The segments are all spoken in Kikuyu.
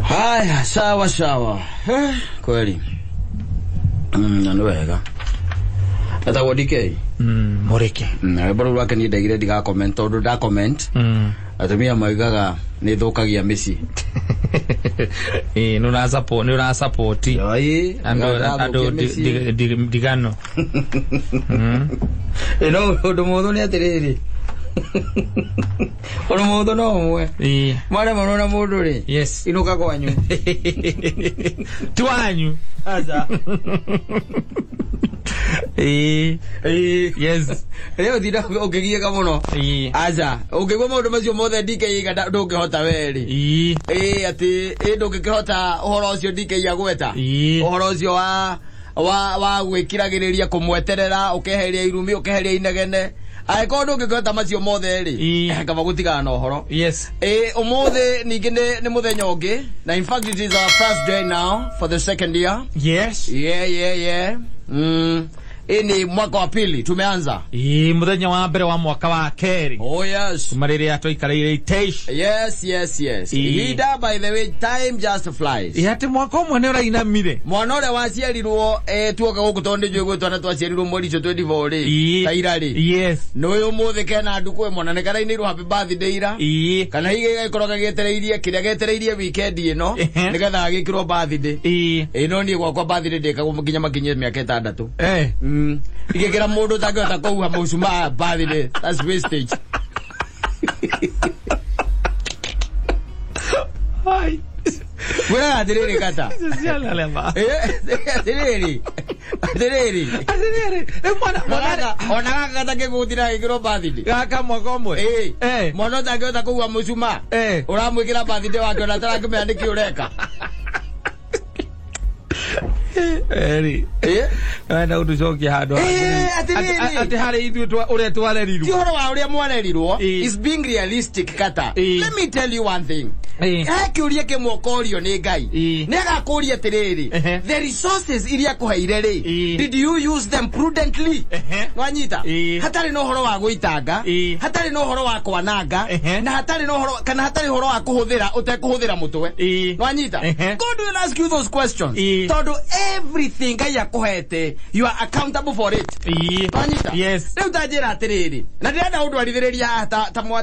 Haya, sawa sawa. Kweli. Na nĩ wega. Etagwo DK. Mũrĩke. Rwĩmbo rũu rwake niĩ ndaigire ndiga comment tondũ nda comment atumia maugaga nĩ thũkagia mĩciĩ. Ĩĩ, nĩ ũra nĩ ũra support Oi, andũ andũ ndathũkia mĩciĩ. ndigano. Ĩ, no ũndũ mũhũthũ nĩ atĩrĩrĩ, ũndũ mũhũthũ no ũmwe. Mwaremanwo na mũndũ rĩ, inũka kwanyu. Ti wanyu. Aca. Ĩĩ. Ĩĩ. Yes. Rĩu ũtinda ũkĩgiĩka mũno. Aca, ũngĩigua maũndũ macio mothe DK iga ndũngĩhota we rĩ. Ĩĩ, atĩ ĩ ndũngĩkĩhota ũhoro ũcio DK agweta. Ũhoro ũcio wa gwĩkiragĩrĩria kũmweterera, ũkeheria irumi, ũkeheria inegene. Angĩkorwo ndũngĩkĩhota macio mothe rĩ, kaba gũtigana na ũhoro. Ĩĩ, ũmũthĩ ningĩ nĩ mũthenya ũngĩ, na in fact it is our first day now for the second year. Yeah. Hii ni mwaka wa pili tumeanza. Ĩĩ, mũthenya wa mbere wa mwaka wa kerĩ. Oh yes. Kuma rĩrĩa twaikarĩire iteici. Yes. Ihinda, by the way, time just flies. Ĩ, atĩ mwaka ũmwe nĩ ũrainamire. Mwana ũrĩa waciarirwo tuoka gũkũ tondũ nĩ njũĩ gwĩ twana twaciarirwo mweri ũcio 24 rĩ. Ta ira rĩ. Nĩ ũyũ ũmũthĩ kena ndukũ ĩmwe na nĩ karainĩirwo happy birthday ira. Kana hihi gagĩkorwo gagĩetereirie kĩrĩa getereirie weekend ĩno nĩgetha gagĩkĩrwo birthday. Ĩ, no niĩ gwakwa birthday ndĩkagwo nginya makinyie mĩaka 6. Igĩkĩra mũndũ ũtangĩhota kũhuha mũcumaa birthday, that's wastage. Ai. Ngwĩraga atĩrĩrĩ kata. Ciana lema. Atĩrĩrĩ. Atĩrĩrĩ. Atĩrĩrĩ, rĩu mwana Ona gaka gatakĩgũtira gagĩkĩrwo birthday. Gaka mwaka ũmwe. Ĩ. Mwana ũtangĩhota kũhuha mũcumaa. Ũramwĩkĩra birthday wake ona atarakĩmenya nĩkĩ ũreka. Eri. Wenda gũtũcokia handũ Ĩ, atĩrĩrĩ. Atĩ harĩ ithuĩ ũrĩa twarerirwo. Ti ũhoro wa ũrĩa mwarerirwo, is being realistic kata. Let me tell you one thing. He kĩũria kĩmwe ũkorio nĩ Ngai. Nĩ agakũria atĩrĩrĩ, the resources iria akũheire rĩ, did you use them prudently? Nwanyita? Hatarĩ na ũhoro wa gũitanga, hatarĩ na ũhoro wa kwananga, na hatarĩ na ũhoro, kana hatarĩ ũhoro wa kũhũthĩra ũtekũhũthĩra mũtwe. Nwanyita? God will ask you those questions. Tondũ everything Ngai akũhete, you are accountable for it. Nwanyita? Yes. Rĩu ta njĩra atĩrĩrĩ, na ndĩrenda ũndwarithĩrĩria haha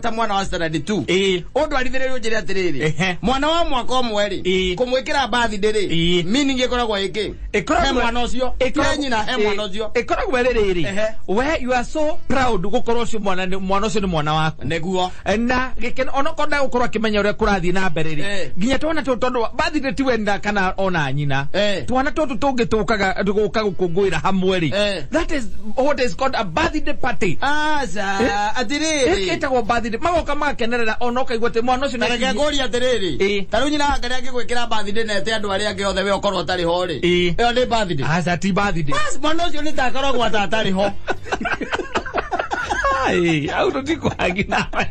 ta mwana wa standard 2. Ũndwarithĩrĩrie ũnjĩre atĩrĩrĩ, mwana wa mwaka ũmwe rĩ, kũmwĩkĩra birthday rĩ, meaning ĩkoragwo ĩkĩ? He mwana ũcio, he nyina, he mwana ũcio. Ĩkoragwo ĩrĩ rĩrĩ. We you are so proud gũkorwo ũcio mwana nĩ, mwana ũcio nĩ mwana waku. Nĩguo. Na gĩkeno onokorwo ndagũkorwo akĩmenya ũrĩa kũrathiĩ na mbere rĩ, nginya twana tũtũ tondũ birthday ti we kana ona nyina. Twana tũtũ tũngĩ tũkaga gũka gũkũngũĩra hamwe rĩ. That is what is called a birthday party. Aca, atĩrĩrĩ. Ĩtagwo birthday. Magoka magakenerera ona ũkaigua atĩ mwana ũcio Ta reke ngũrie atĩrĩrĩ. Ta rĩu nyina wake nĩangĩgwĩkĩra birthday na ete andũ arĩa angĩ othe we ũkorwo ũtarĩ ho rĩ. Ĩyo nĩ birthday. Aca, ti birthday. Bas, mwana ũcio nĩ ta akoragwo ata atarĩ ho. Ai, au tũtikwangi nawe.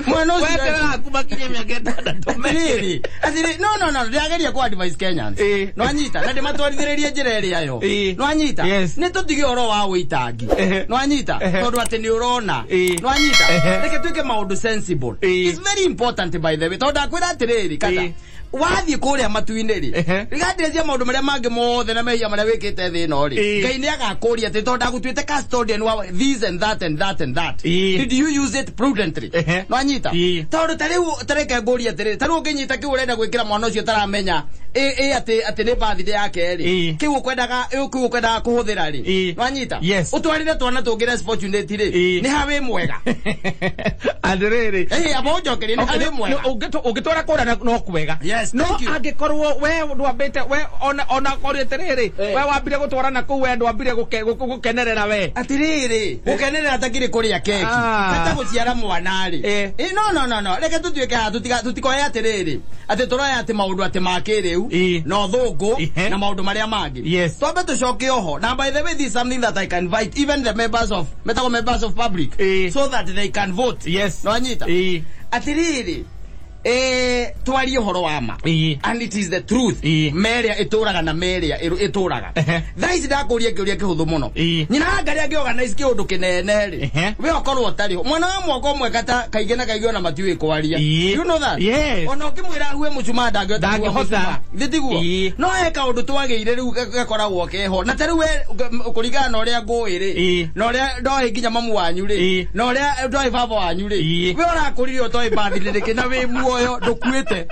Mwana ũcio Weterera aku makinye mĩaka 6. Atĩrĩrĩ, atĩrĩrĩ, no, no, no, ndĩrageria kũ advise Kenyans. Nwanyita, na ndĩmatwarithĩrĩrie njĩra ĩrĩa yo. Nwanyita, nĩ tũtige ũhoro wa ũitangi. Nwanyita, tondũ atĩ nĩ ũrona. Nwanyita, reke twĩke maũndũ sensible. It's very important by the way. Tondũ ndakwĩra atĩrĩrĩ, kata. Wathiĩ kũrĩa matu-inĩ rĩ, regardless ya maũndũ marĩa mangĩ mothe na mehia marĩa wĩkĩte thĩ ĩno rĩ, Ngai nĩ agakũria atĩ tondũ ndagũtuĩte custodian wa this and that and that and that. Did you use it prudently? Nwanyita? Tondũ ta rĩu, ta reke ngũrie atĩrĩrĩ, ta rĩu ũngĩnyita kĩu ũrenda gwĩkĩra mwana ũcio ũtaramenya, ĩ atĩ nĩ birthday yake rĩ, kĩu ũkwendaga kũhũthĩra rĩ, Nwanyita? Yes. Ũtwarĩre twana tũngĩ less fortunate rĩ, nĩ ha wĩ mwega. Atĩrĩrĩ. Ĩ, amba ũnjokerie, nĩ ha wĩ mwega. Ũngĩtwara kũrĩa no kwega. Yes, No thank you. angĩkorwo we ndwambĩte, we ona korwo atĩrĩrĩ, we wambire gũtwara na kũu, we ndwambire gũkenerera we. Atĩrĩrĩ, gũkenerera takĩrĩ kũrĩa keki. Kata gũciara mwana rĩ. No, no, no, no. Reke tũtuĩke haha, tũtikoe atĩrĩrĩ, atĩ tũroya atĩ maũndũ atĩ ma kĩrĩu, na ũthũngũ, na maũndũ marĩa mangĩ. Twambe tũcoke oho. Na by the way, this is something that I can invite even the members of, metagwo members of public, so that they can vote. No anyita? Atĩrĩrĩ, Twarie ũhoro wa ma. And it is the truth. Meria ĩtũraga na meria ĩtũraga. Thaa ici ndakũria kĩũria kĩhũthũ mũno. Nyina Ngari angĩorganize kĩũndũ kĩnene rĩ, we ũkorwo ũtarĩ ho. Mwana wa mwaka ũmwe kata kaingĩ na kaingĩ ona matiũĩ kwaria. You know that? Yes. Ona ũkĩmwĩra ahue mũcumaa ndangĩhota kũhua mũcumaa. Githĩ tiguo? No he kaũndũ twagĩire rĩu gakoragwo keho. Na ta rĩu we kũringana na ũrĩa ngũĩ rĩ, na ũrĩa ndoĩ nginya mamu wanyu rĩ, na ũrĩa ndoĩ baba wanyu rĩ, we ũrakũrire ũtoĩ birthday rĩkĩ na wĩ muoyo ndũkuĩte.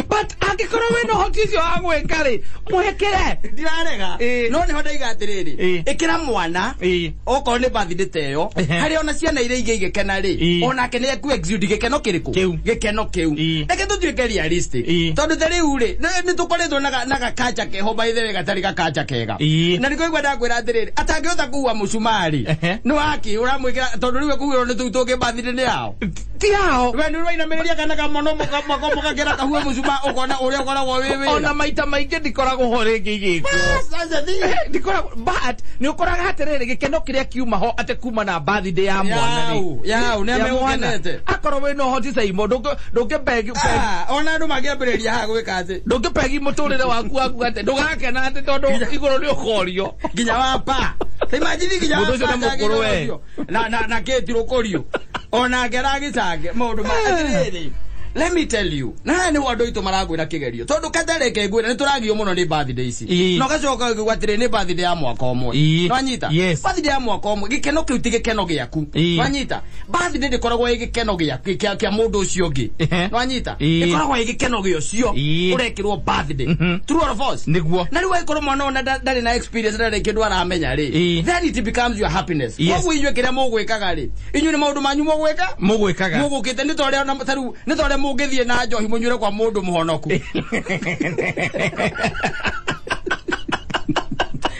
But angĩkorwo wĩna ũhoti ũcio wa gwĩka rĩ, mwĩkĩre. Ndirarega. No nĩho ndaiga atĩrĩrĩ, ĩkĩra mwana okorwo nĩ birthday ta ĩyo, harĩa ona ciana iria ingĩ igĩkena rĩ, onake nĩ eku exude gĩkeno kĩrĩkũ? Gĩkeno kĩu. Reke tũtuĩke realistic. Tondũ ta rĩu rĩ, nĩ tũkoretwo na gakacha keho by the way gatarĩ gakacha kega. Na nĩkĩo igua ndakwĩra atĩrĩrĩ, atangĩhota kũhua mũcumarĩ, nĩ waki ũramwĩkĩra tondũ rĩu ekũhuĩrwo nĩ tũu tũngĩ birthday nĩ yao. Ti yao. We nĩ ũrainamĩrĩria kana kamono mũkakĩra kahue mũcumaa ũkona ũrĩa ũkoragwo wĩ wĩra. Ona maita maingĩ ndikoragwo ho rĩngĩ igĩkwo. Ndikoragwo, but nĩ ũkoraga atĩrĩrĩ gĩkeno kĩrĩa kiuma ho atĩ kuma na birthday ya mwana rĩ. Yau, nĩ amegũkenete. Akorwo wĩna ũhoti Saimo, ndũngĩpegi. Ona andũ mangĩambĩrĩria haha gwĩka atĩ. Ndũngĩpegi mũtũrĩre waku waku atĩ ndũgakena atĩ tondũ igũrũ nĩ ũkorio. Nginya wa pa. Ta imagine nginya wa Mũndũ ũcio pa nĩ mũkũrũ we. Na kĩti rũkũrio. Ona ngera gĩcange maũndũ ma atĩrĩrĩ. Let me tell you, na nĩ andũ aitũ maragwĩra kĩgerio tondũ katareke ngwĩra nĩ tũragio mũno nĩ birthday ici. No gacoka ũkĩigua atĩrĩ nĩ birthday ya mwaka ũmwe. Nwanyita? Birthday ya mwaka ũmwe gĩkeno kĩu ti gĩkeno gĩaku. Nwanyita? Birthday ndĩkoragwo ĩ gĩkeno kĩa mũndũ ũcio ũngĩ. Nwanyita? Ĩkoragwo ĩ gĩkeno gĩa ũcio ũrekĩrwo birthday. True or false? Nĩguo. Na rĩu angĩkorwo mwana ona ndarĩ na experience ndarĩ kĩndũ aramenya rĩ, then it becomes your happiness. Koguo inyuĩ kĩrĩa mũgwĩkaga rĩ, inyuĩ nĩ maũndũ manyu mũgwĩka? Mũgwĩkaga. Mũgũkĩte nĩ ta ũrĩa ta rĩu nĩ ta ũrĩa mũngĩthiĩ na njohi mũnyuĩre kwa mũndũ mũhonoku.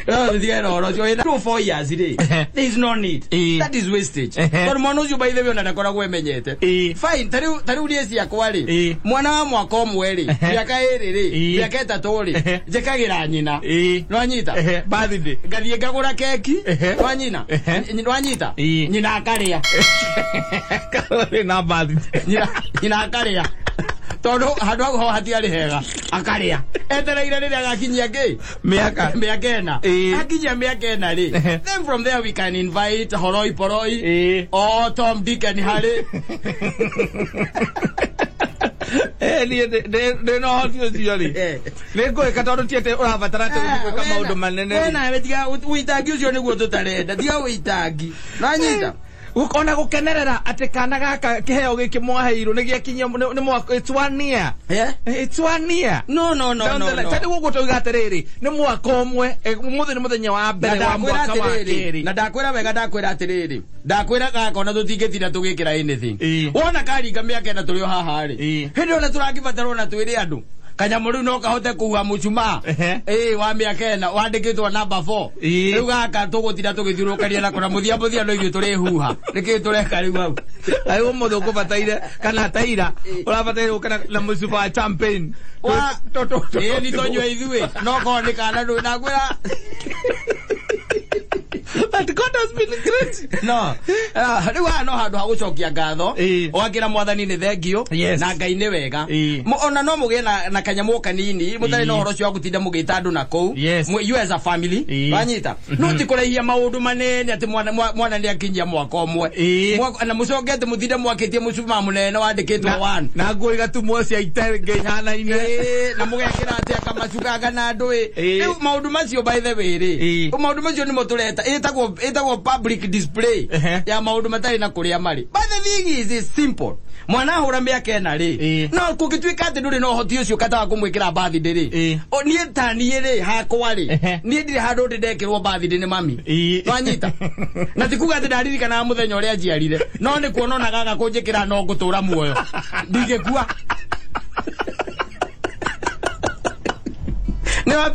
No, the no, no, no, 4 years rĩ. There is no need. That is wastage. Tondũ mwana ũcio by the way ona ndakoragwo emenyete. Fine, ta rĩu niĩ ciakwa rĩ, mwana wa mwaka ũmwe rĩ, mĩaka ĩrĩ rĩ, mĩaka ĩtatũ rĩ, njĩkagĩra nyina. Nwanyita? Birthday. Ngathiĩ ngagũra keki, nwanyina? Nwanyita? Nyina akarĩa. Na birthday. Nyina akarĩa. Tondũ handũ hau ho hatiarĩ hega akarĩa etereire rĩrĩa agakinyia kĩ mĩaka ĩna akinyia mĩaka ĩna rĩ, then from there we can invite horoi poroi o Tom Dick and Harry. Niĩ ndĩ na ũhoti ũcio rĩ, nĩ ngwĩka tondũ ti atĩ ũrabatara atĩ gũthiĩ gwĩka maũndũ manene. We nawe tiga ũitangi ũcio nĩguo tũtarenda, tiga ũitangi. Nwanyita? Ona gũkenerera atĩ kana gaka kĩheo gĩkĩ mwaheirwo nĩ gĩakinyia nĩ mwaka, it's 1 year. It's 1 year. No, no, no, no, no. Ta rĩu ũguo tauga atĩrĩrĩ, nĩ mwaka ũmwe, ũmũthĩ nĩ mũthenya wa mbere wa mwaka wa kerĩ. Na ndakwĩra wega, ndakwĩra atĩrĩrĩ, ndakwĩra gaka ona tũtingĩtinda tũgĩkĩra anything. Wona karinga mĩaka ĩna tũrĩ o haha rĩ, hĩndĩ ona tũrangĩbatarwo na twĩre andũ kanyamũ rĩu no kahote kũhua mũcumaa wa mĩaka ĩna wandĩkĩtwo namba 4. Rĩu gaka tũgũtinda tũgĩthiũrũrũkania nako na mũthia mũthia no ithuĩ tũrĩhuha. Nĩkĩĩ tũreka rĩu hau? Rĩu ũmũthĩ ũkũbataire kana taira ũrabataire gũka na mũcuba wa champagne. Nĩ tũnyue ithuĩ no korwo nĩ kana ndũ ndakwĩra. But God has been great. No. Rĩu haha no handũ ha gũcokia ngatho. Ũgakĩra mwathani nĩ thengio na Ngai nĩ wega. Ona no mũgĩe na kanyamũ kanini mũtarĩ na ũhoro ũcio wa gũtinda mũgĩta andũ na kũu. You as a family. Wanyita. No ti kũraihia maũndũ manene atĩ mwana nĩ akinyia mwaka ũmwe. Na mũcoke atĩ mũtinde mwakĩtie mũcumaa mũnene wandĩkĩtwo 1. Na nguo igatumwo cia itenge ihanaine. Na mũgekĩra atĩ akamacuka kana ndũĩ. Rĩu maũndũ macio by the way rĩ, maũndũ macio nĩmo tũreta ĩtagwo public display ya maũndũ matarĩ na kũrĩa marĩ. But the thing is, it's simple. Mwana ahũra mĩaka ĩna rĩ, no kũngĩtuĩka atĩ ndũrĩ na ũhoti ũcio kata wa kũmwĩkĩra birthday rĩ, niĩ ta niĩ rĩ hakwa rĩ, niĩ ndirĩ handũ ndĩ ndekĩrwo birthday nĩ mami. Nwanyita? Na ti kuga atĩ ndaririkanaga mũthenya ũrĩa njiarire, no nĩ kuona ona gaga kũnjĩkĩra no ngũtũra muoyo ndingĩkua. No,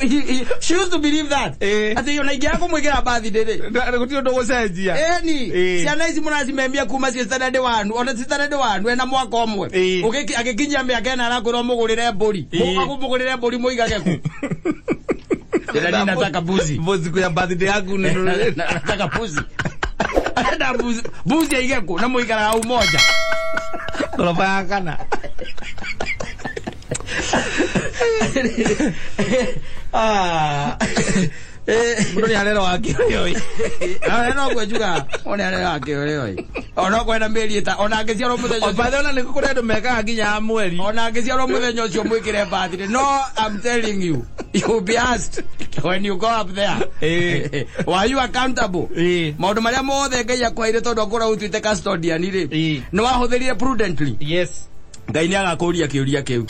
she used to believe that. Ati yona ingia kumwikira birthday rĩ. Gũtirĩ ũndũ gũcenjia. Eni, ciana ici mũracimemia kuma ciĩ standard 1, ona ci standard 1 ena mwaka ũmwe. Agĩkinyia mĩaka ĩna arakwĩrwo mũgũrĩre mbũri. Mũgũrĩre mbũri mũigage kũ. Ndĩra nataka mbuzi. Mbuzi kwa birthday yaku nĩ nataka mbuzi. Arenda mbuzi. Mbuzi aige kũ na mũikaraga umoja. Ngoroba ya kana. Ah. Mũndũ nĩ arerwo akĩũrĩa. Ona no guo njuga ona arerwo akĩũrĩa. Ona kwenda mĩeri ĩta ona angĩciarwo mũthenya ũcio. Obathe ona nĩ kũrĩ andũ mekaga nginya ya mweri. Ona angĩciarwo mũthenya ũcio mwĩkĩre birthday. No, I'm telling you, you'll be asked when you go up there. Were you accountable? Maũndũ marĩa mothe Ngai akwaire tondũ akũra ũtuĩte custodian rĩ. Nĩ wahũthĩrire prudently. Yes. Ngai nĩ agakũria kĩũria kĩu.